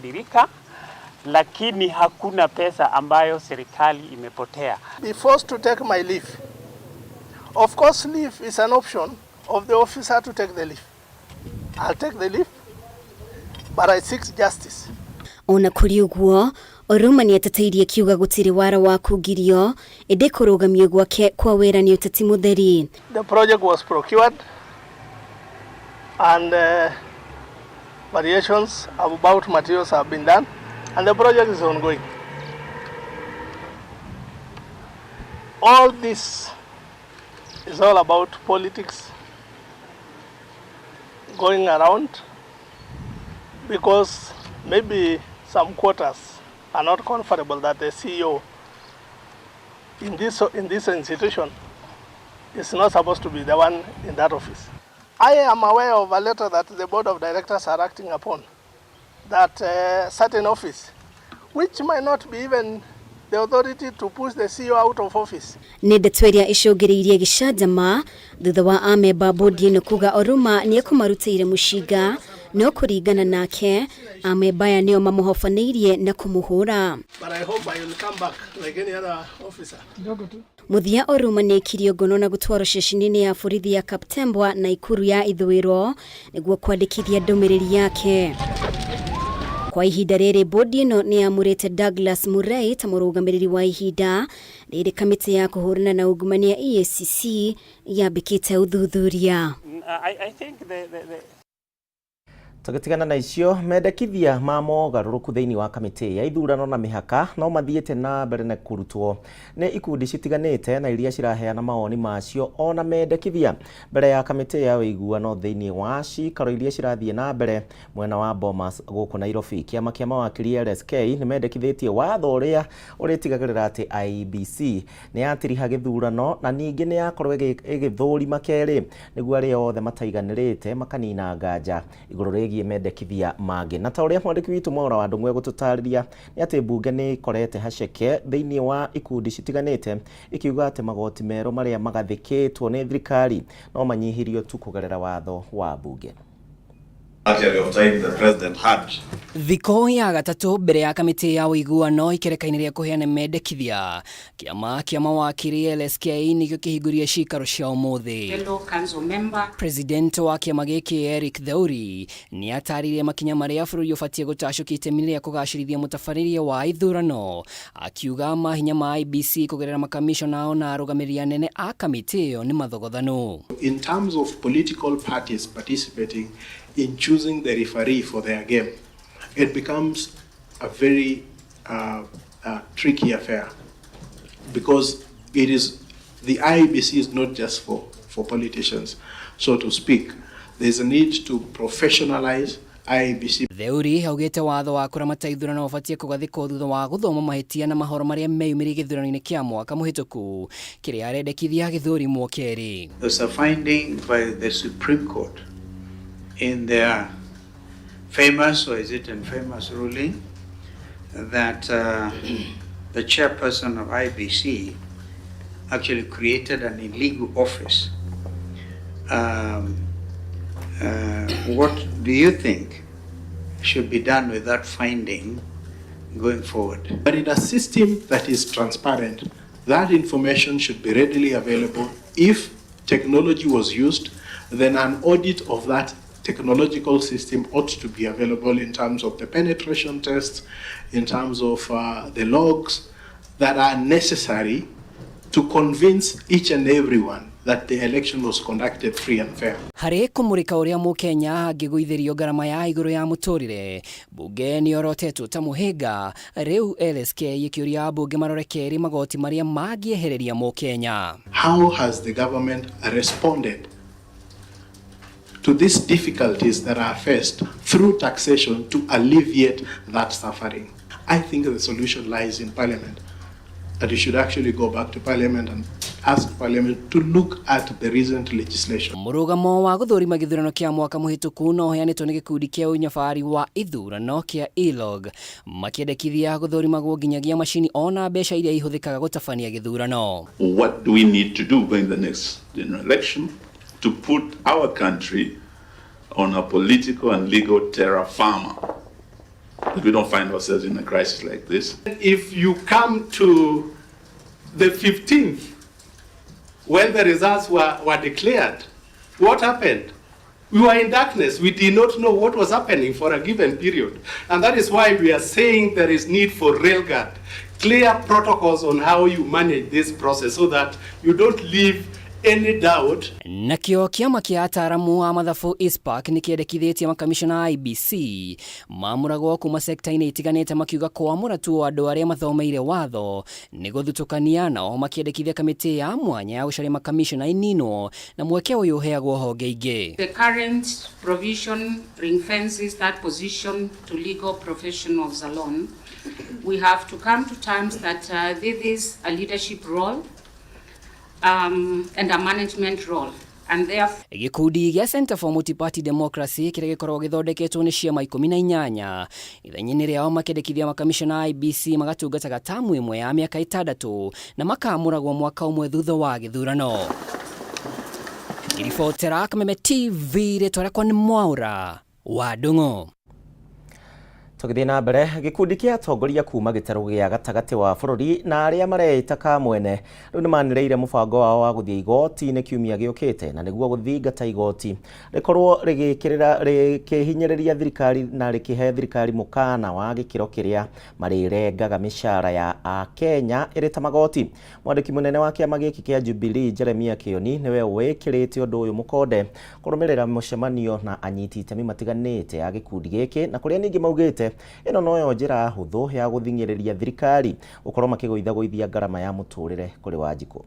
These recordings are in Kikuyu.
imebadilika, lakini hakuna pesa ambayo serikali imepotea. Be forced to take my leave. Of course, leave is an option of the officer to take the leave. I'll take the leave, but I seek justice. Ona kũrĩ ũguo, Oruma nĩ ateteirie kiuga gũtirĩ wara wa kũgirio ĩndĩ kũrũgamio gwake kwa wĩra nĩ ũteti mũtheri. The project was procured and variations about materials have been done and the project is ongoing. All this is all about politics going around because maybe some quarters are not comfortable that the CEO in this institution is not supposed to be the one in that office. I am aware of a letter that the board of directors are acting upon, that certain office, which might not be even the authority to push the CEO out of office. Nĩ ndeto ĩrĩa ĩcũngĩrĩirie gĩcanjama thutha wa amemba bodi ĩno kuga Oruma nĩ ekũmarutĩire mũcinga, no kũringana nake amemba aya nĩo mamũhobanĩirie na kũmũhũra. But I hope I will come back like any other officer. Mũthia Oruma nĩ aikirio ngono na gũtwarwo ceceni-inĩ ya borithi ya Kaptembwa na Ikuru ya ithũĩro nĩguo kwandĩkithia ndũmĩrĩri yake. Kwa ihinda rĩrĩ, bodi ĩno nĩ yamũrĩte Douglas Murray ta mũrũgamĩrĩri wa ihinda rĩrĩ kamĩtĩ ya kũhũrana na ungumania EACC yambĩkĩte ũthuthuria. I think the Tũgĩtigana na icio, mendekithia ma mogarũrũku thĩinĩ wa kamĩtĩ ya ithurano na mĩhaka no mathiĩte na mbere na kũrutwo nĩ ikundi citiganĩte na iria ciraheana mawoni macio ona mendekithia mbere ya kamĩtĩ ya ũiguano thĩinĩ wa cikaro iria cirathiĩ na mbere mwena wa Bomas gũkũ Nairobi. Kĩama kĩa mawakiri LSK nĩ mendekithĩtie watho ũrĩa ũrĩtigagĩrĩra atĩ IEBC nĩ yatiriha gĩthurano na ningĩ nĩ yakorwo ĩgĩthũrima kerĩ nĩguo arĩa othe mataiganĩrĩte makanina nganja igũrũ rĩgiĩ mendekithia mangĩ. Na ta ũrĩa mwandĩki witũ Mwaura wa Ndung'u egũtũtarĩria, nĩ atĩ mbunge nĩ ĩkorete haceke thĩinĩ wa ikundi citiganĩte ikiuga atĩ magoti merũ marĩa magathĩkĩtwo nĩ thirikari no manyihirio tu kũgerera watho wa mbunge. Luxury of time the president had. Thikũ ya gatatũ mbere ya kamĩtĩ ya ũiguano ikereka-inĩ rĩa kũheana mendekithia, kĩama kĩa mawakiri LSK nĩkĩo kĩhingũrire cikaro cia ũmũthĩ. Fellow council member. President wa kĩama gĩkĩ Eric Theuri nĩ atarĩirie makinya marĩa bũrũri ũbatiĩ gũtacũkia itemi rĩa kũgacĩrithia mũtabarĩre wa ithurano, akiuga mahinya ma IEBC kũgerera makamishona ona arũgamĩrĩri anene a kamĩtĩ ĩyo nĩ mathogothano. In terms of political parties participating in choosing the referee for their game, it becomes a very tricky affair because it is the IEBC is not just for politicians, so to speak. There's a need to professionalize IEBC. Theuri augĩte watho wa kũramata ithurano ũbatiĩ kũgathĩkwo thutha wa gũthoma mahĩtia na mahoro marĩa meyumĩrie gĩthurano-inĩ kĩa mwaka mũhĩtũku, kĩrĩa arendekithia gĩthũrimwo kerĩ. There's a finding by the Supreme Court in their famous, or is it infamous, ruling that the chairperson of IEBC actually created an illegal office. What do you think should be done with that finding going forward? But in a system that is transparent, that information should be readily available. If technology was used, then an audit of that technological system ought to be available in terms of the penetration tests, in terms of the logs that are necessary to convince each and everyone that the election was conducted free and fair. Harĩ kũmũrĩka ũrĩa mũkenya angĩgũithĩrio ngarama ya igũrũ ya mũtũrĩre, mbunge nĩ yorotetwo ta mũhĩnga. Rĩu LSK ĩkĩũria ambunge marore kerĩ magoti marĩa mangĩehereria mũkenya. How has the government responded to these difficulties that are faced through taxation to alleviate that suffering? I think the solution lies in Parliament. That you should actually go back to Parliament and ask Parliament to look at the recent legislation. Mũrũgamo wa gũthũrima gĩthurano kĩa mwaka mũhĩtũku no ũheanĩtwo nĩ gĩkundi kĩa ũnyabari wa ithurano kĩa ILOG, makĩendekithia gũthũrimagwo nginyagia macini ona mbeca iria ihũthĩkaga gũtabania gĩthurano. What do we need to do going the next general election to put our country on a political and legal terra firma? That we don't find ourselves in a crisis like this. If you come to the 15th, when the results were declared, what happened? We were in darkness. We did not know what was happening for a given period. And that is why we are saying there is need for railguard, clear protocols on how you manage this process so that you don't leave any doubt. Nakĩo kĩama kĩa ataaramu a mathabu ICPAK nĩ kĩendekithĩtie makamishona a IEBC mamũragwo kuma sekta-inĩ itiganĩte makiuga kwamũra tu andũ arĩa mathomeire watho nĩ gũthutũkania nao makĩendekithia kamĩtĩ ya mwanya ya gũcaria makamishona ĩninwo na mweke ũyũ ũheagwo honge ingĩ. The current provision ring fences that position to legal professionals alone. We have to come to terms that this is a leadership role and a management role. And therefore Gĩkundi gĩa Center for Multi-Party Democracy kĩrĩa gĩkoragwo gĩthondeketwo nĩ ciama 18 ithenya-inĩ rĩao makĩendekithia makamishona a IEBC magatungataga tamu ĩmwe ya mĩaka 6 na makamũragwo mwaka ũmwe thutha wa gĩthurano. Ngĩribotera Kameme TV rĩtwa rĩakwa nĩ Mwaũra wa Ndung'u. Tũgĩthiĩ na mbere, gĩkundi kĩa atongoria kuma gĩtarũ gĩa gatagatĩ wa bũrũri na arĩa mareĩta kamwene rĩu nĩ manĩrĩire mũbango wao wa gũthiĩ igoti-inĩ kiumia gĩũkĩte na nĩguo gũthingata igoti rĩkorwo rĩkĩhinyĩrĩria thirikari na rĩkĩhe thirikari mũkana wa gĩkĩro kĩrĩa marĩrengaga mĩcara ya akenya ĩrĩ ta magoti. Mwandĩki mũnene wa kĩama gĩkĩ kĩa Jubilee Jeremiah Kioni nĩwe wĩkĩrĩte ũndũ ũyũ mũkonde kũrũmĩrĩra mũcemanio na anyiti itemi matiganĩte a gĩkundi gĩkĩ na kũrĩa ningĩ maugĩte ĩno noyo njĩra hũthũ ya gũthing'ĩrĩria thirikari gũkorwo makĩgũithagũithia ngarama ya mũtũrĩre kũrĩ Wanjikũ.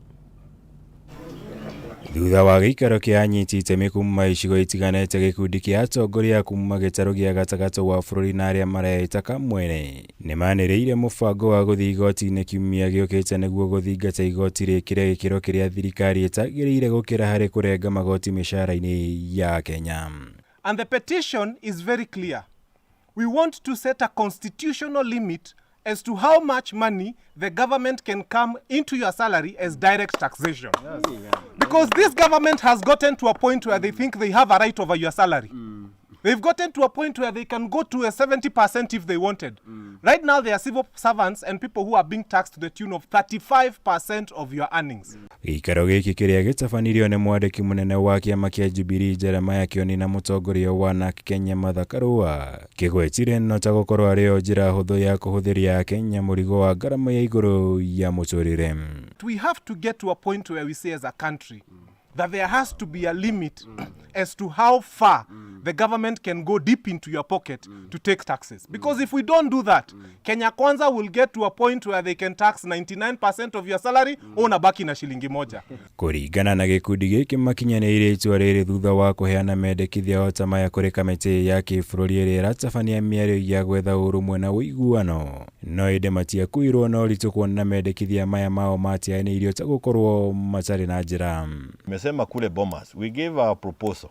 Thutha wa gĩikaro kĩa anyiti itemi kuma icigo itiganĩte, gĩkundi kĩa atongoria kuma gĩtarũ gĩa gatagatĩ wa bũrũri na arĩa mareĩta kamwene nĩmanĩrĩire mũbango wa gũthiĩ igoti-inĩ kiumia gĩũkĩte nĩguo gũthingata igoti rĩkĩre gĩkĩro kĩrĩa thirikari ĩtagĩrĩire gũkĩra harĩ kũrenga magoti mĩcara-inĩ ya Kenya. And the petition is very clear. We want to set a constitutional limit as to how much money the government can come into your salary as direct taxation. Yes. Because this government has gotten to a point where they think they have a right over your salary. They've gotten to a point where they can go to a 70% if they wanted. Right now, there are civil servants and people who are being taxed to the tune of 35% of your earnings. Gĩikaro gĩkĩ kĩrĩa gĩtabanirio nĩ mwandĩki mũnene wa kĩama kĩa Jubilee Jeremiah Kioni na mũtongoria wa NARC Kenya Martha Karua kĩgwetire no ta gũkorwo arĩ o njĩra hũthũ ya kũhũthĩria Kenya mũrigo wa ngarama ya igũrũ ya mũtũrĩre. We have to get to a point where we say as a country that there has to be a limit as to how far the government can go deep into your pocket to take taxes. Because if we don't do that, Kenya Kwanza will get to a point where they can tax 99% of your salary, unabaki na shilingi moja. Kũringana na gĩkundi gĩkĩ, makinyanĩirie itua rĩrĩ thutha wa kũheana mendekithia o ta maya kũrĩ kamĩtĩ ya kĩbũrũri ĩrĩa ĩratabania mĩario ya gwetha ũrũmwe na ũiguano, no ĩndĩ matiakuirwo na ũritũ kuona mendekithia maya mao matianĩirio ta gũkorwo matarĩ na njĩra. Tumesema kule Bomas, we gave our proposal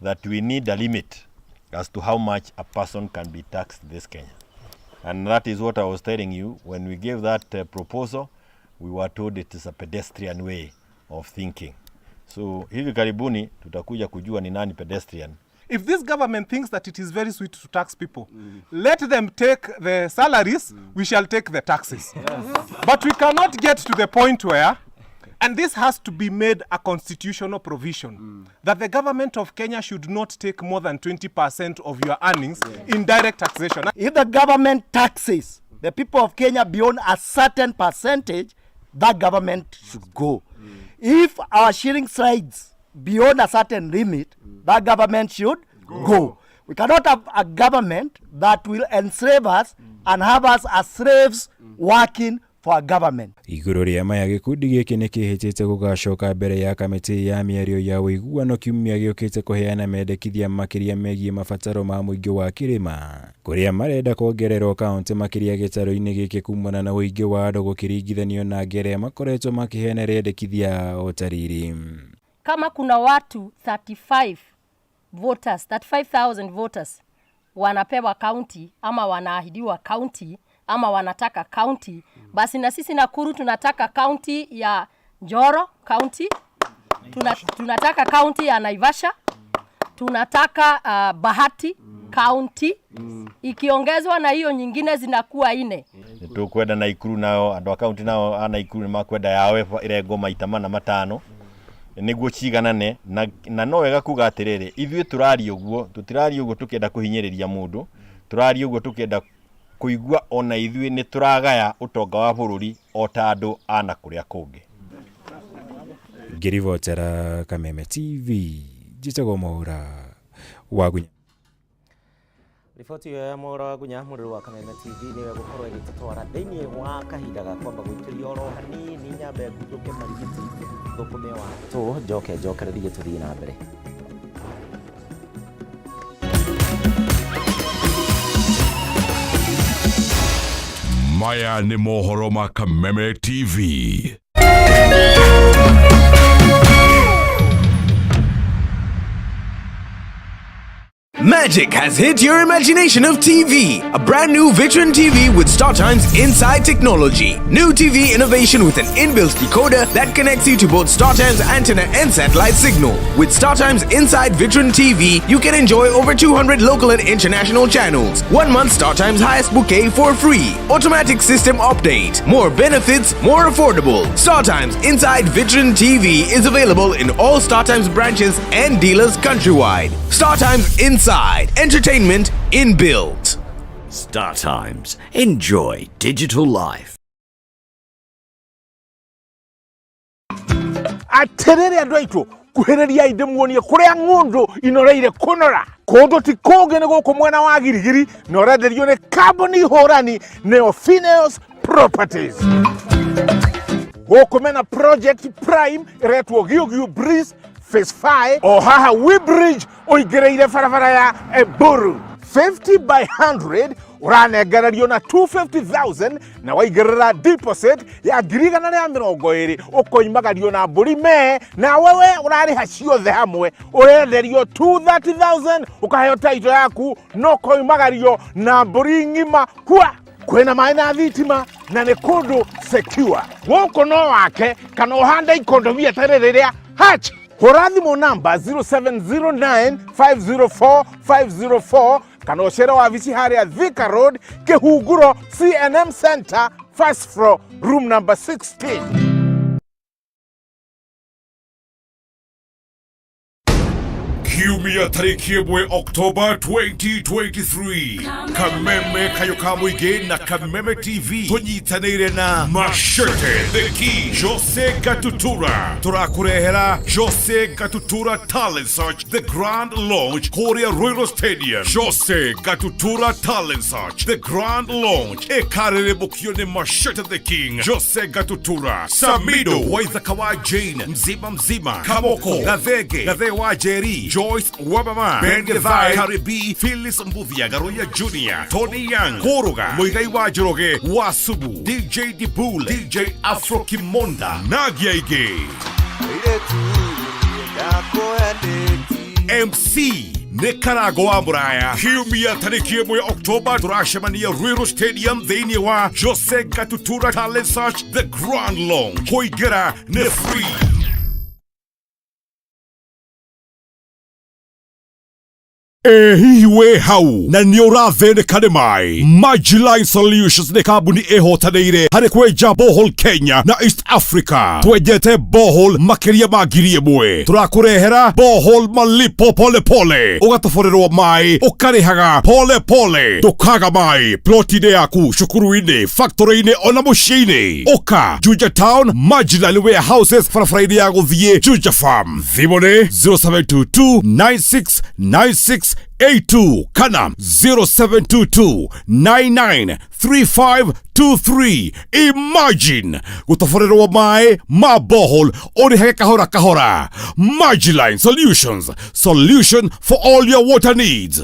that we need a limit as to how much a person can be taxed in this Kenya. And that is what I was telling you. When we gave that proposal, we were told it is a pedestrian way of thinking. So hivi karibuni tutakuja kujua ni nani pedestrian. If this government thinks that it is very sweet to tax people, let them take the salaries, we shall take the taxes. But we cannot get to the point where, and this has to be made a constitutional provision, that the government of Kenya should not take more than 20% of your earnings in direct taxation. If the government taxes the people of Kenya beyond a certain percentage, that government should go. If our shilling slides beyond a certain limit, that government should go. We cannot have a government that will enslave us and have us as slaves working for a government. Igũrũ rĩa maya, gĩkundi gĩkĩ nĩ kĩhĩtĩte gũgacoka mbere ya kamĩtĩ ya mĩario ya ũiguano kiumia gĩũkĩte kũheana mendekithia makĩria megiĩ mabataro ma mũingĩ wa kĩrĩma kũrĩa marenda kuongererwo kaunti makĩria gĩtarũ-inĩ gĩkĩ kumana na ũingĩ wa andũ gũkĩringithanio na angĩ arĩa makoretwo makĩheana rĩendekithia o ta rĩrĩ. Kama kuna watu 35 voters, 35,000 voters wanapewa county ama wanaahidiwa county ama wanataka county, basi na sisi Nakuru tunataka county ya Njoro county, tunataka county ya Naivasha, tunataka Bahati. county ikiongezwa na hiyo nyingine zinakuwa ine. Nĩ tũkwenda Naikuru nao andũ a kaunti nao a Naikuru nĩ makwenda yao ĩrengwo maita mana matano nĩguo ciganane na no wega kuga atĩrĩrĩ, ithuĩ tũraria ũguo, tũtiraria ũguo tũkĩenda kũhinyĩrĩria mũndũ, tũraria ũguo tũkĩenda kũigua ona ithuĩ nĩ tũragaya ũtonga wa bũrũri o ta andũ a na kũrĩa kũngĩ. Ngĩribotera Kameme TV, njĩtagwo Mwaura Wagunya. Riboti ĩyo ya Mwaura Wagunya mũrĩrĩ wa Kameme TV nĩyo ĩgũkorwo ĩgĩtũtwara thĩinĩ wa kahinda ga kwamba gũikĩria oro hanini, nyambe ngundũke marigiti thũkũme wa tũ njoke njokererie tũthiĩ na mbere. Maya nĩ mohoro ma Kameme TV. Magic has hit your imagination of TV. A brand new Vitron TV with StarTimes Inside technology. New TV innovation with an inbuilt decoder that connects you to both StarTimes antenna and satellite signal. With StarTimes Inside Vitron TV, you can enjoy over 200 local and international channels. 1 month StarTimes highest bouquet for free. Automatic system update. More benefits, more affordable. StarTimes Inside Vitron TV is available in all StarTimes branches and dealers countrywide. StarTimes Inside. Entertainment inbuilt. Star Times. Enjoy digital life. Atĩrĩrĩ andũ aitũ, kuhĩrĩriai ndĩmuonie kũrĩa ng'ũndũ inoreire kũnora. Kũndũ ti kũngĩ, nĩ gũkũ mwena wa Girigiri, na ũrenderio nĩ kambuni hũrani, nĩyo Phineas Properties. Gũkũ mena project prime ĩretwo Giũgiũ Breeze Phase 5, o haha Weybridge ũingĩrĩire barabara ya Eburu. 50 by 100 ũranengererio na 250,000, na waigĩrĩra deposit ya 120,000 ũkoimagario na mbũri me na wewe ũrarĩha ciothe hamwe. Ũrenderio 230,000, ũkaheo taito yaku no ũkoimagario na mbũri ng'ima. Kwa kwĩna maĩ na thitima na nĩ kũndũ secure. Gũkũ no wake kana ũhande ikondobia ta rĩrĩ rĩa hatch. Hũra thimũ namba 0709 504 504 kana ũcere wabici harĩa Thika Road, Kĩhunguro, CNM Center, first floor, room number 16. Kiumia tarĩki 1 October 2023, Kameme Kayo ka Mũingĩ na Kameme TV tũnyitanĩire na Machete the Key Jose Gatutura tũrakũrehera Jose Gatutura Talent Search The Grand Launch kũrĩa Ruiru Stadium. Jose Gatutura Talent Search The Grand Launch ĩkarĩrĩmbũkio nĩ Machete the King Jose Gatutura, Samido Waithaka wa Jane, Mzima Mzima, Kamoko Gathege, Gathe wa Jerry, Joyce Wabama, Ben Gethai, Karibi, Phyllis Mbuthia, Garoya Junior, Tony Young, Kũrũga, Mũigai wa Njoroge, wa Subu, DJ Dibul, DJ Afro Kimonda, Nagia Ige. MC nĩ Karango wa Mũraya. Kiumia tarĩki 1 Oktoba tũracemania Ruiru Stadium thĩinĩ wa Jose Gatutura Talent Search The Grand Launch. Kũingĩra nĩ free. Ĩ hihi wĩ hau na nĩ ũrathĩnĩka nĩ maĩ? Majiline Solutions nĩ kambuni ĩhotanĩire harĩ kwenja borehole Kenya na East Africa. Twenjete borehole makĩria ma 1,000. Tũrakũrehera borehole malipo pole pole, ũgatoborerwo maĩ ũkarĩhaga pole pole, ndũkaga maĩ ploti-inĩ yaku, cukuru-inĩ, factory-inĩ ona mũciĩ-inĩ. Ũka Juja Town, Majiline Warehouses, barabara-inĩ ya gũthiĩ Juja Farm. Thimũ nĩ 0722 96 96 82 kana 0722 99 3523. Imagine gũtoborerwo maĩ ma borehole ũrĩhage kahora kahora. Majiline Solutions, solution for all your water needs.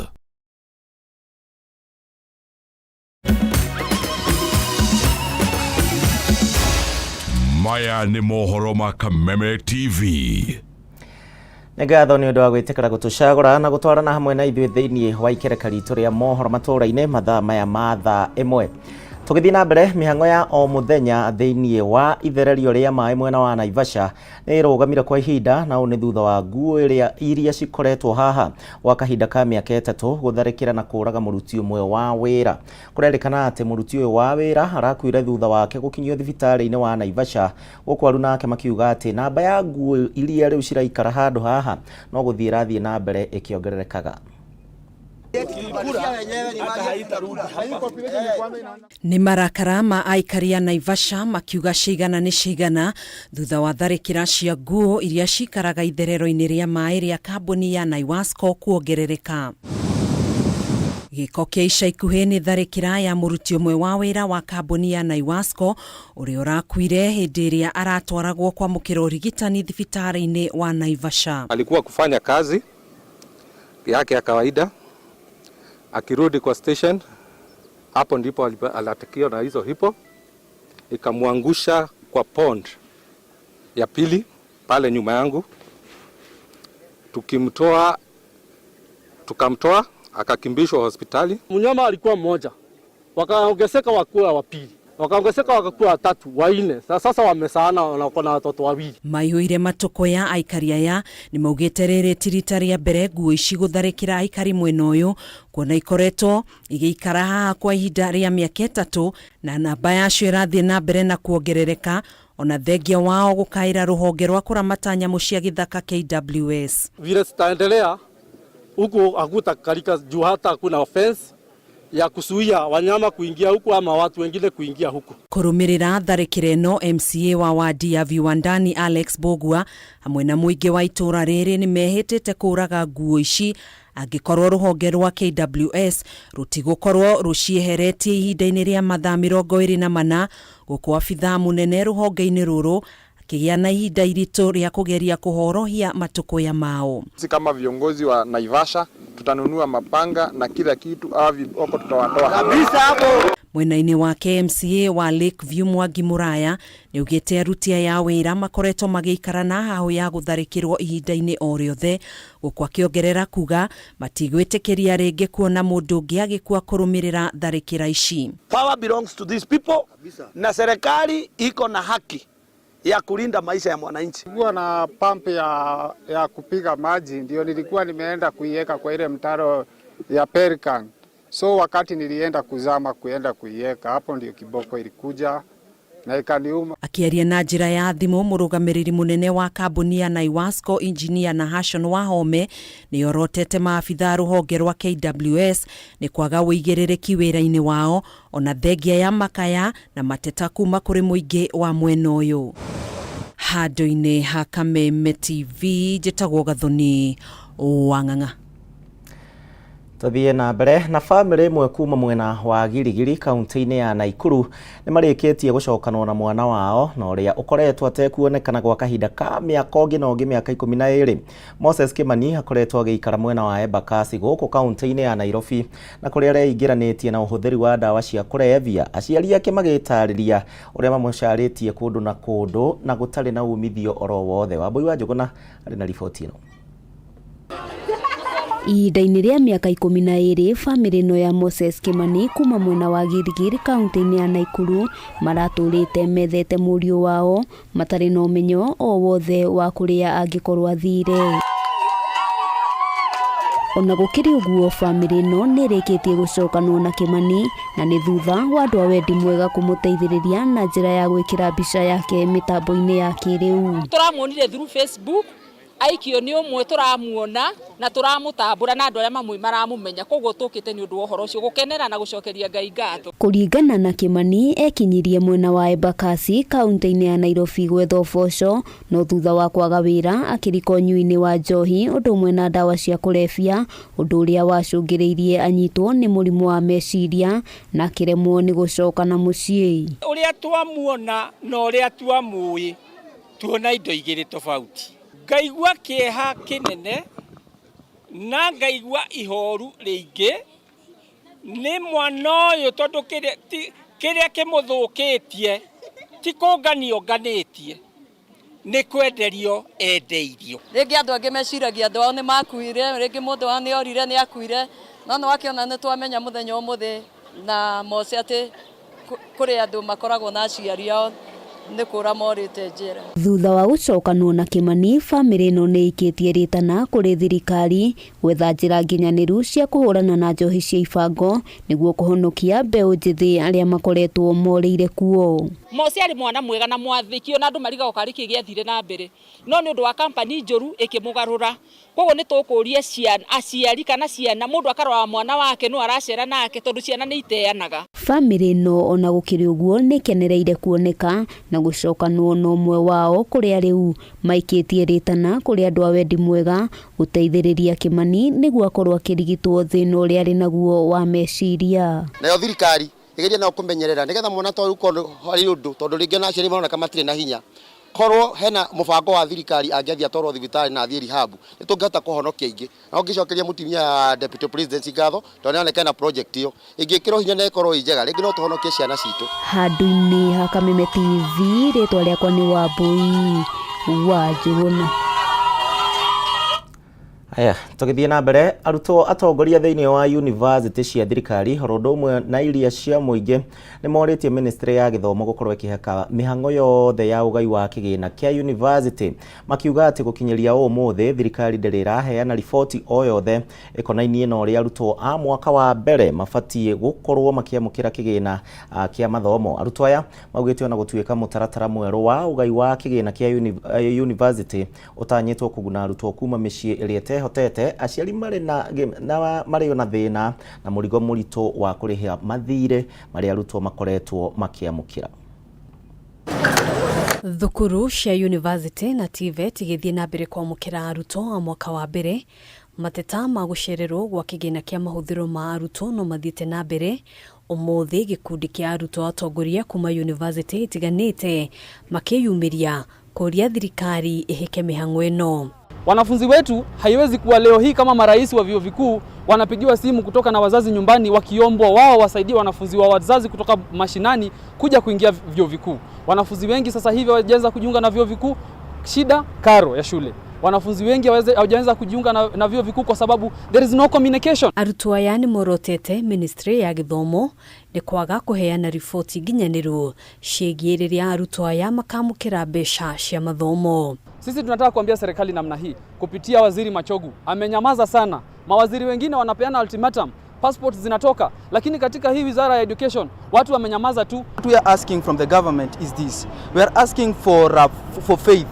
Maya nĩ mohoro ma Kameme TV. Nĩ ngatho nĩ ũndũ wa gwĩtĩkĩra gũtũcagũra na gũtwarana hamwe na ithuĩ thĩinĩ wa ikereka ritũ rĩa mohoro matũũra-inĩ mathaa maya ma thaa 1. Tũgĩthiĩ na mbere, mĩhang'o ya o mũthenya thĩinĩ wa ithererio rĩa maĩ mwena wa Naivasha nĩ ĩrũgamire kwa ihinda, na ũũ nĩ thutha wa nguo iria cikoretwo haha gwa kahinda ka mĩaka 3 gũtharĩkĩra na kũũraga mũruti ũmwe wa wĩra. Kũrerĩkana atĩ mũruti ũyũ wa wĩra arakuire thutha wake gũkinyio thibitarĩ-inĩ wa Naivasha, gũkũ aruna ake makiuga atĩ namba ya nguo iria rĩu ciraikara handũ haha no gũthiĩ ĩrathiĩ na mbere ĩkĩongererekaga. Nĩ marakara ma aikari a Naivasha makiuga cigana nĩ cigana thutha wa tharĩkĩra cia nguo iria cikaraga itherero-inĩ rĩa maĩ rĩa kambuni ya Naiwasco kuongerereka. Gĩko kĩa ica ikuhĩ nĩ tharĩkĩra ya mũruti ũmwe wa wĩra wa kambuni ya Naiwasco ũrĩa ũrakuire hĩndĩ ĩrĩa aratwaragwo kwamũkĩra ũrigitani thibitarĩ-inĩ wa Naivasha. Alikuwa kufanya kazi yake ya kawaida, akirudi kwa station, hapo ndipo alitakiwa na hizo hipo, ikamwangusha kwa pond ya pili pale nyuma yangu. Tukamtoa akakimbishwa hospitali. Mnyama alikuwa mmoja, wakaongezeka wakuwa wa pili, wakaongezeka wakakuwa watatu, wanne. Sasa wamesaana, wanakuwa na watoto wawili. Maihũire matũkũya aikari aya nĩ maugĩte rĩrĩ ti rita rĩa mbere nguo ici gũtharĩkĩra aikari mwena ũyũ, kuona ikoretwo igĩikara haha kwa ihinda rĩa mĩaka 3 na namba yacio ĩrathiĩ na mbere na kuongerereka, ona thengia wao gũkaĩra rũhonge rwa kũramata nyamũ cia gĩthaka KWS. Vile zitaendelea huku hakutakalika juu hata hakuna fence ya kuzuia wanyama kuingia huku ama watu wengine kuingia huku. Kũrũmĩrĩra tharĩkĩra ĩno, MCA wa wadi ya Viwandani Alex Bogua hamwe na mũingĩ wa itũũra rĩrĩ nĩ mehĩtĩte kũũraga nguo ici angĩkorwo rũhonge rwa KWS rũtigũkorwo rũcieheretie ihinda-inĩ rĩa mathaa 24, gũkũ abithaa mũnene rũhonge-inĩ rũrũ akĩgĩa na ihinda iritũ rĩa kũgeria kũhorohia matũkũya mao. Sisi kama viongozi wa Naivasha tutanunua mapanga na kila kitu, hawa viboko tutawatoa kabisa hapo. Mwena-inĩ wake MCA wa Lakeview Mwangi Muraya nĩaugĩte aruti aya a wĩra makoretwo magĩikara na hahũ ya gũtharĩkĩrwo ihinda-inĩ o rĩothe, gũkũ akĩongerera kuga matigwĩtĩkĩria rĩngĩ kuona mũndũ ũngĩ agĩkua kũrũmĩrĩra tharĩkĩra ici. Power belongs to these people, na serikali iko na haki ya kulinda maisha ya mwananchi. Nilikuwa na pump ya kupiga maji, ndio nilikuwa nimeenda kuiweka kwa ile mtaro ya Pelican. So wakati nilienda kuzama kuenda kuiweka hapo, ndio kiboko ilikuja na ikaniuma. Akiaria na njĩra ya thimũ, mũrũgamĩrĩri mũnene wa kambuni ya Naiwasco Engineer Nahashon Wahome nĩorotete maabitha rũhonge rwa KWS nĩ kwaga ũigĩrĩrĩki wĩra-inĩ wao, ona thengia ya makaya na mateta kuma kũrĩ mũingĩ wa mwena ũyũ. Handũ-inĩ ha Kameme TV, njĩtagwo Gathoni wa Ng'ang'a. Tuthiĩ na mbere na bamĩrĩ ĩmwe kuma mwena wa Girigiri kaunti-inĩ ya Naikuru nĩ marĩkĩtie gũcokanwo na mwana wao na ũrĩa ũkoretwo atekuonekana gwa kahinda ka mĩaka ũngĩ na ũngĩ mĩaka 12. Moses Kimani akoretwo agĩikara mwena wa Embakasi gũkũ kaunti-inĩ ya Nairobi na kũrĩa areingĩranĩtie na ũhũthĩri wa ndawa cia kũrebia. Aciari ake magĩtarĩria ũrĩa mamũcarĩtie kũndũ na kũndũ na gũtarĩ na umithio oro wothe. Wambui wa Njũgũna arĩ na riboti ĩno. Ihinda-inĩ rĩa mĩaka 12, bamĩrĩ ĩno ya Moses Kimani kuma mwena wa Gilgil kaunti-inĩ ya Naikuru maratũrĩte methete mũriũ wao matarĩ na ũmenyo o wothe wa kũrĩa angĩkorwo athire. Ona gũkĩrĩ ũguo, bamĩrĩ ĩno nĩ ĩrĩkĩtie gũcokanwo na Kimani na nĩ thutha wa andũ a wendi mwega kũmũteithĩrĩria na njĩra ya gwĩkĩra mbica yake mĩtambo-inĩ ya kĩrĩu. Tũramuonire through Facebook, aikio nĩ ũmwe tũramuona na tũramũtambũra na andũ arĩa mamwe maramũmenya, koguo tũkĩte nĩ ũndũ wa ũhoro ũcio gũkenera na gũcokeria Ngai ngatho. Kũringana na Kimani, ekinyirie mwena wa Embakasi kaunti-inĩ ya Nairobi gwetha ũboco, no thutha wa kwaga wĩra akĩrika ũnyui-inĩ wa njohi ũndũ ũmwe na ndawa cia kũrebia, ũndũ ũrĩa wacũngĩrĩirie anyitwo nĩ mũrimũ wa meciria na akĩremwo nĩ gũcoka na mũciĩ. Ũrĩa twamuona na ũrĩa twamũĩ tuona indo igĩrĩ tofauti. Ngaigua kĩeha kĩnene na ngaigua ihoru rĩingĩ nĩ mwana ũyũ, tondũ kĩrĩa kĩmũthũkĩtie ti kũnganio nganĩtie, nĩ kwenderio endeirio. Rĩngĩ andũ angĩ meciragia andũ ao nĩ makuire, rĩngĩ mũndũ wao nĩ orire nĩ akuire, no nĩ wakĩona nĩ twamenya mũthenya ũmũthĩ na Mose atĩ Kũrĩ andũ makoragwo na aciari ao nĩ kũra morĩte njera. Thutha wa gũcokanwo na Kimani, bamĩrĩ ĩno nĩ ĩikĩtie rĩtana kũrĩ thirikari gwetha njĩra nginyanĩru cia kũhũrana na njohi cia ibango nĩguo kũhonokia mbeũ njĩthĩ arĩa makoretwo morĩire kuo. Mose arĩ mwana mwega na mwathĩki, ona andũ marigagwo karĩ kĩ gĩathire na mbere, no nĩ ũndũ wa kampani njũru ĩkĩmũgarũra. Koguo nĩ tũkũria ciana, aciari kana ciana, mũndũ akarora mwana wake no aracera nake, tondũ ciana nĩ iteanaga. Bamĩrĩ ĩno ona gũkĩrĩ ũguo nĩ ĩkenereire kuoneka na gũcokanwo na ũmwe wao, kũrĩa rĩu maikĩtie rĩtana kũrĩ andũ a wendi mwega gũteithĩrĩria Kimani nĩguo akorwo akĩrigitwo thĩna ũrĩa arĩ naguo wa meciria. Nayo thirikari ĩgerie nao kũmenyerera nĩgetha mwana ta ũyũ korwo harĩ ũndũ, tondũ rĩngĩ ona aciari maroneka matirĩ na hinya, korwo hena mũbango wa thirikari angĩathiĩ atwarwo thibitarĩ na athiĩ rehab, nĩ tũngĩhota kũhonokia aingĩ. Na ũngĩcokeria mũtumia wa Deputy President ngatho tondũ nĩaroneka ena project ĩyo ĩngĩkĩrwo hinya na ĩkorwo ĩ njega, rĩngĩ no tũhonokie ciana citũ. Handũ-inĩ ha Kameme TV, rĩtwa rĩakwa nĩ Wambui wa Njũgũna. Aya, tũgĩthiĩ na mbere, arutwo atongoria thĩinĩ wa yunivasĩtĩ cia thirikari oro ũndũ ũmwe na iria cia mũingĩ nĩ morĩtie ministry ya gĩthomo gũkorwo ĩkĩheka mĩhang'o yothe ya ũgai wa kĩgĩna kĩa yunivasĩtĩ, makiuga atĩ gũkinyĩria ũmũthĩ thirikari ndĩrĩ ĩraheana riboti o yothe ĩkonainie na ũrĩa arutwo a mwaka wa mbere mabatiĩ gũkorwo makĩamũkĩra kĩgĩna kĩa mathomo. Arutwo aya maugĩte ona gũtuĩka mũtaratara mwerũ wa ũgai wa kĩgĩna kĩa yunivasĩtĩ ũtanyĩtwo kũguna arutwo kuma mĩciĩ ĩrĩa ĩtehotete, aciari marĩ na marĩ ona thĩna na mũrigo mũritũ wa kũrĩha mathirĩ marĩa arutwo makoretwo makĩamũkĩra. Thukuru cia university na TVET igĩthiĩ na mbere kwamũkĩra arutwo a mwaka wa mbere, mateta ma gũcererwo gwa kĩgĩna kĩa mahũthĩro ma arutwo no mathiĩte na mbere. Ũmũthĩ gĩkundi kĩa arutwo atongoria kuma university itiganĩte makĩyumĩria kũria thirikari ĩhĩke mĩhang'o ĩno. Wanafunzi wetu haiwezi kuwa leo hii kama marais wa vyuo vikuu wanapigiwa simu kutoka na wazazi nyumbani wakiombwa wao wasaidie wanafunzi wa wazazi kutoka mashinani kuja kuingia vyuo vikuu. Wanafunzi wengi sasa hivi hawajaanza kujiunga na vyuo vikuu, shida karo ya shule. Wanafunzi wengi hawajaanza kujiunga na vyuo vikuu kwa sababu there is no communication. Arutwo aya nĩ morotete ministry ya gĩthomo nĩ kwaga kũheana riboti nginyanĩru ciĩgiĩ rĩrĩa arutwo aya makamũkĩra mbeca cia mathomo. Sisi tunataka kuambia serikali namna hii kupitia Waziri Machogu. Amenyamaza sana. Mawaziri wengine wanapeana ultimatum, passports zinatoka, lakini katika hii wizara ya education watu wamenyamaza tu. What we are asking from the government is this. We are asking for faith.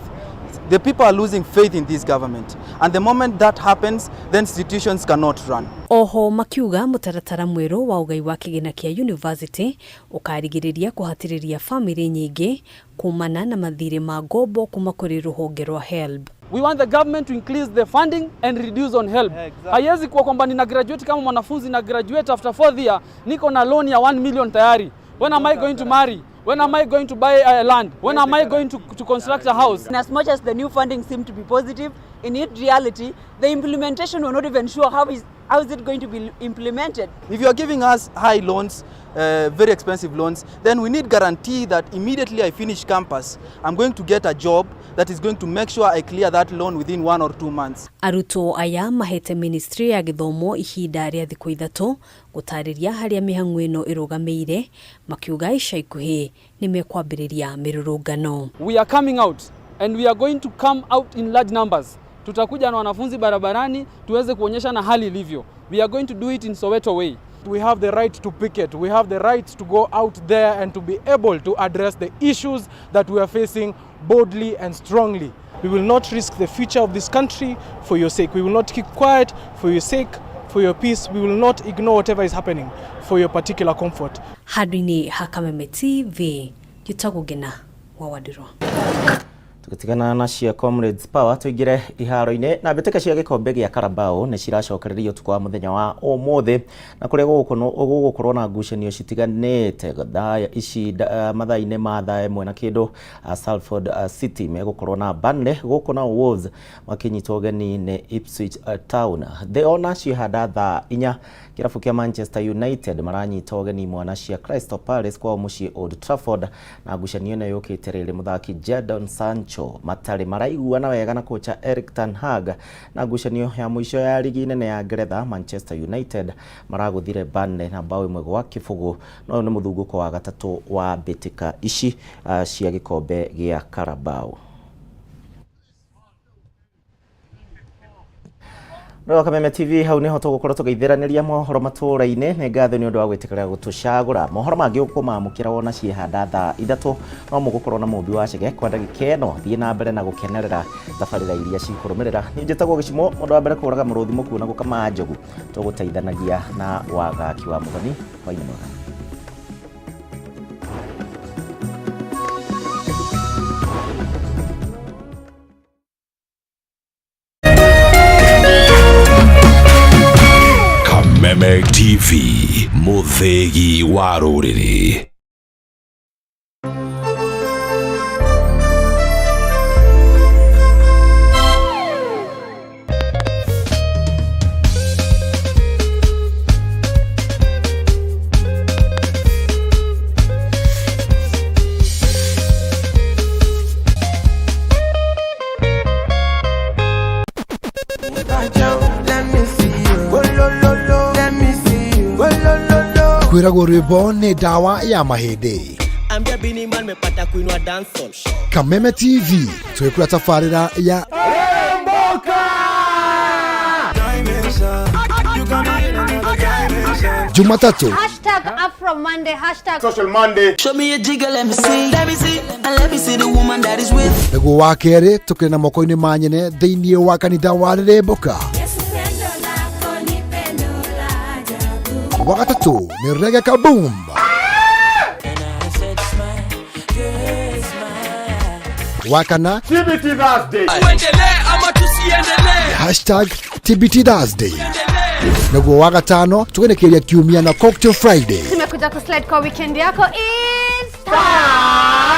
The people are losing faith in this government. And the moment that happens, then institutions cannot run. Oho makiuga mũtaratara mwerũ wa ũgai wa kĩgĩna kĩa university ũkarigĩrĩria kũhatĩrĩria bamĩrĩ nyingĩ kumana na mathirĩ ma ngombo kuma kũrĩ rũhonge rwa HELB. We want the government to increase the funding and reduce on HELB. Haiwezi kuwa kwamba nina graduate kama mwanafunzi na graduate after fourth year niko na loan ya 1 million tayari. When am I going to marry? When am I going to buy a land? When am I going to construct a house? And as much as the new funding seemed to be positive, in reality, the implementation, we're not even sure how is it going to be implemented. If you are giving us high loans, very expensive loans, then we need guarantee that immediately I finish campus, I'm going to get a job that is going to make sure I clear that loan within 1 or 2 months. Arutwo aya mahete ministry ya gĩthomo ihinda rĩa thikũ 3 gũtarĩria harĩa mĩhang'o ĩno ĩrũgamĩire, makiuga ica ikuhĩ nĩ mekwambĩrĩria mĩrũrũngano. We are coming out and we are going to come out in large numbers. Tutakuja na wanafunzi barabarani tuweze kuonyesha na hali ilivyo. We are going to do it in Soweto way. We have the right to picket. We have the right to go out there and to be able to address the issues that we are facing boldly and strongly. We will not risk the future of this country for your sake. We will not keep quiet for your sake, for your peace. We will not ignore whatever is happening for your particular comfort. Handũ-inĩ ha Kameme TV, njĩtagwo Ngina wa Wandirwa. Tũgĩtigana na cia Comrades Power tũingĩre iharo-inĩ na mbĩtĩka cia gĩkombe gĩa Carabao nĩ ciracokereria ũtukũ wa mũthenya wa ũmũthĩ, na kũrĩa gũgũkorwo na ngucanio citiganĩte thaa ici mathaa-inĩ ma thaa 1 na kĩndũ. Salford City megũkorwo na Burnley, gũkũ nao Wolves makĩnyitwo ũgeni nĩ Ipswich Town. The ona ciĩhanda thaa 4, kĩrabu kĩa Manchester United maranyita ũgeni mwana cia Crystal Palace kwao mũciĩ Old Trafford, na ngucanio ĩno yũkĩte rĩrĩ mũthaki Jadon Sancho Sancho matarĩ maraiguana wega na kocha Erik ten Hag na ngucanio ya mũico ya rigi nene ya Ngeretha Manchester United maragũthire Burnley na bao 1-0 no ũyũ nĩ mũthungũko wa gatatũ wa mbĩtĩka ici cia gĩkombe gĩa Carabao. Rĩu Kameme TV hau niho tũgũkorwo tũgĩithĩranĩria mohoro matũũra-inĩ. Nĩ ngatho nĩ ũndũ wa gwĩtĩkĩra gũtũcagũra. Mohoro mangĩ ũkũmamũkĩra wona ciĩhanda thaa 3 no mũgũkorwo na mũmbi wa Chege kwa ndagĩka ĩno. Thiĩ na mbere na gũkenerera tabarĩra iria cikũrũmĩrĩra. Niĩ njĩtagwo Gĩcimo, mũndũ wa mbere kũraga mũrũthi mũkuũ na gũkama njogu. Tũgũteithanagia na Wagaki wa Mũthoni. Hwaĩ-inĩ mwega. Kameme TV, mũthĩgi wa rũrĩrĩ. Kwĩragwo rwĩmbo nĩ ndawa ya mahĩndĩ. Ambia Bini Man mepata kuinua dancehall. Kameme TV twĩkũra tabarĩra ya Jumatatu Hashtag Afro Monday, hashtag Social Monday. Show me a jigger, let me see. Let me see, and let me see the woman that is with. Nĩguo wa kerĩ tũkĩrĩ na moko-inĩ ma nyene thĩinĩ wa kanitha wa Rĩrĩmbũka. Wa gatatũ nĩ Reggae Kaboom. Wa kana TBT Thursday. Tuendelee ama tusiendelee? Hashtag TBT Thursday. Naguo wa gatano tũgenekeria kiumia na Cocktail Friday. Tumekuja kuslide kwa weekend yako is time.